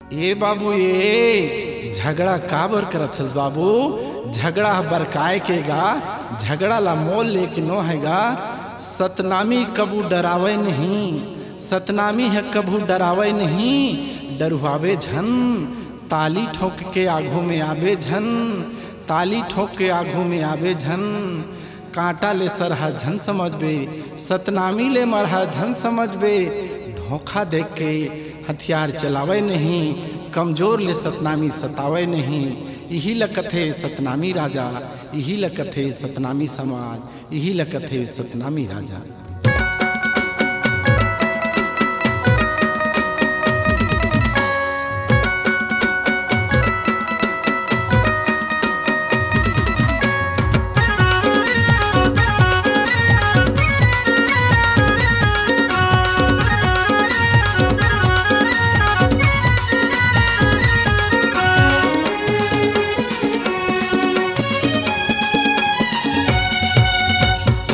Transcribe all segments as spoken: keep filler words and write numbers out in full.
ए बाबू, ए झगड़ा काबर करत हस बाबू? झगड़ा ह बरकाए के गा, झगड़ा ला मोल लेके नो हे गा। सतनामी कभू डरावय नहीं, सतनामी ह कभू डरावय नहीं, डरुहावे झन, ताली ठोंक के आघू में आबे झन, ताली ठोंक के आघू में आबे झन। कांटा ले सरहा झन समझबे, सतनामी ले मरहा झन समझबे। धोखा देख के हथियार चलावय नहीं, कमजोर ले सतनामी सतावय नहीं। इही ल कथे सतनामी राजा, इही ल कथे सतनामी समाज, इही ल कथे सतनामी राजा।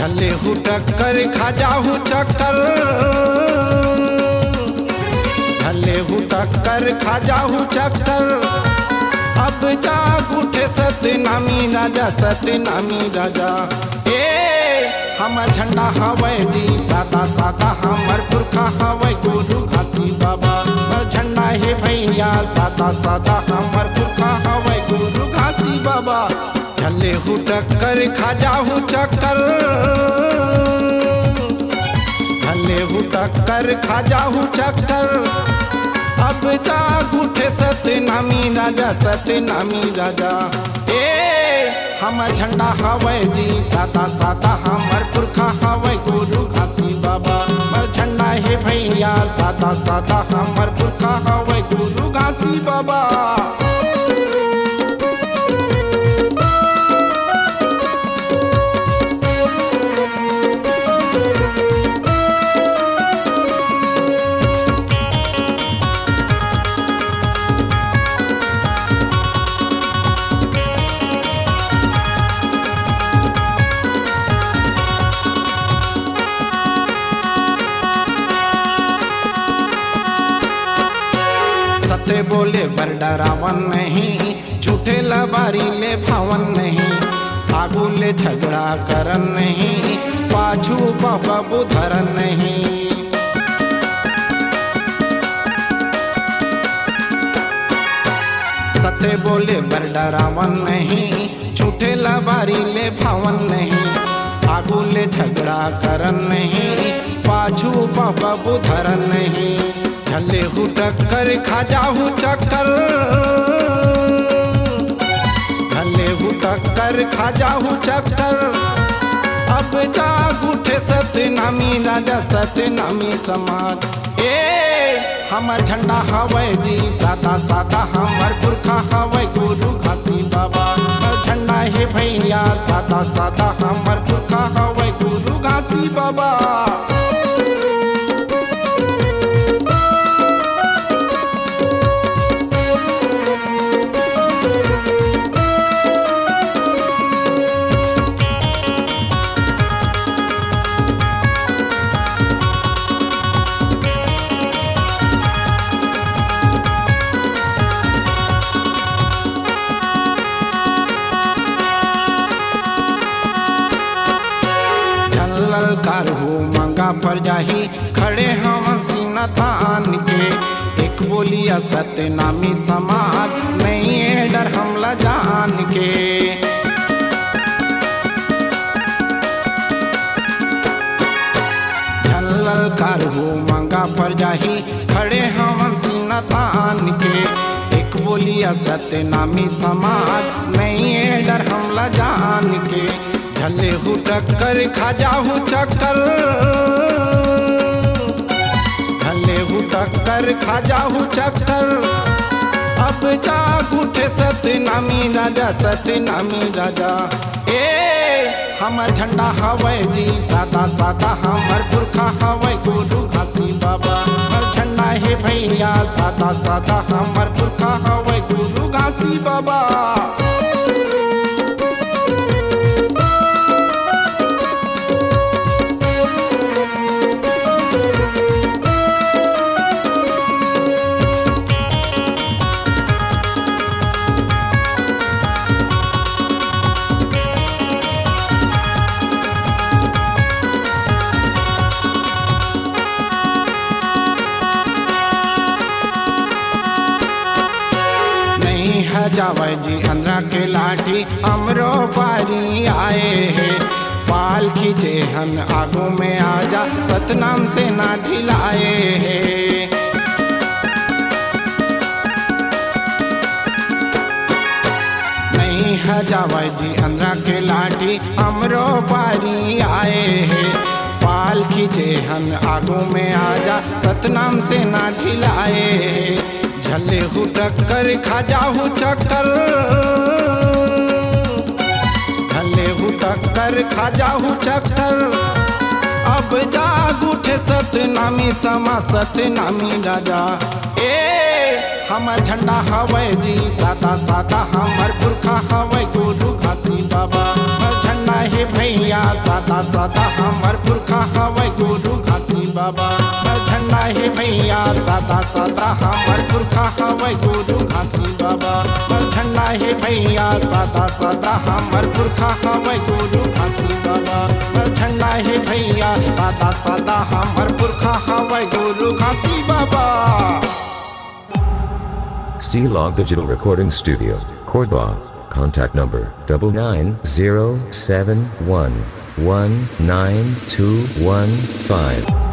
झन लेहू टक्कर खा जाहू चक्कर, झन लेहू टक्कर खा जाहू चक्कर। अब जाग उठे सतनामी राजा, सतनामी राजा। ए, हमर झंडा हवय जी सादा सादा, हमर पुरखा हवय गुरु घासी बाबा। हमर झंडा हे भैया सादा सादा, हमर पुरखा हवय गुरु घासी बाबा। झन लेहू टक्कर खा जाहू चक्कर, झन लेहू टक्कर खा जाहू चक्कर। अब जाग उठे सतनामी राजा, सतनामी राजा। ए, हमर झंडा हवय जी सादा सादा, हमर पुरखा हवय गुरु घासी बाबा। हमर झंडा हे भैया सादा सादा, हमर पुरखा हवय गुरु घासी बाबा। सत्य बोले बर डरावन नहीं, झूठे लबारी ले भावन नहीं, आगू ले झगड़ा करन नहीं, पाछू पापा बुधरन नहीं। सत्य बोले बर डरावन नहीं, झूठे लबारी ले भावन नहीं, आगू ले झगड़ा करन नहीं, पाछू पापा बुधरन नहीं। झन लेहू टक्कर खा जाहू चक्कर, झन लेहू टक्कर खा जाहू चक्कर। अब जाग उठे सतनामी राजा, सतनामी समाज। ए, हमर झंडा हवय जी सादा सादा, हमर पुरखा हवय गुरु घासी बाबा। हमर झंडा हे भैया सादा सादा, हमर पुरखा हवय गुरु घासी बाबा। झन ललकारहू मंगा पर जाही, खड़े हवन सीना तान के। एक बोलिया सतनामी समाज, नइये डर हमला जान के। झन ललकारहू मंगा पर जाही, खड़े हवन सीना तान के। एक बोलिया सतनामी समाज, नइये डर हमला जान के। झन लेहू टक्कर खा जाहू चक्कर, झन लेहू टक्कर खा जाहू चक्कर। अब जाग उठे सतनामी राजा, सतनामी राजा। ए, हमर झंडा हवय जी सादा सादा, हमर पुरखा हवय गुरु घासी बाबा। हमर झंडा हे भैया सादा सादा, हमर पुरखा हवय गुरु घासी बाबा। जावय जी अंधरा के लाठी, हमरो पारी आए हे। पालकी जेहन आगू में आजा, सतनाम सेना ढिलाए हे। नहीं ह जावय जी अंधरा के लाठी, हमरो पारी आए हे। पालकी जेहन आगू में आजा, सतनाम सेना ढिलाए हे। झल्ले हूँ टक्कर, खा जाहू चक्कर। झल्ले हूँ टक्कर, खा जाहू चक्कर। अब जाग उठे सतनामी, समा सतनामी राजा। ए, हमर झंडा हवय जी सादा सादा, हमर पुरखा हवय गुरु घासी बाबा। हमर झंडा हे भैया सादा सादा, हमर पुरखा हवय गुरु घासी बाबा। हमर झंडा हे भैया सादा सादा, हमर पुरखा हवय गुरु घासी बाबा। हमर झंडा हे भैया सादा सादा, हमर पुरखा हवय गुरु घासी बाबा। हमर झंडा हे भैया सादा सादा, हमर पुरखा हवय गुरु घासी बाबा। C Log Digital Recording Studio, Cordoba. Contact number double nine zero seven one one nine two one five.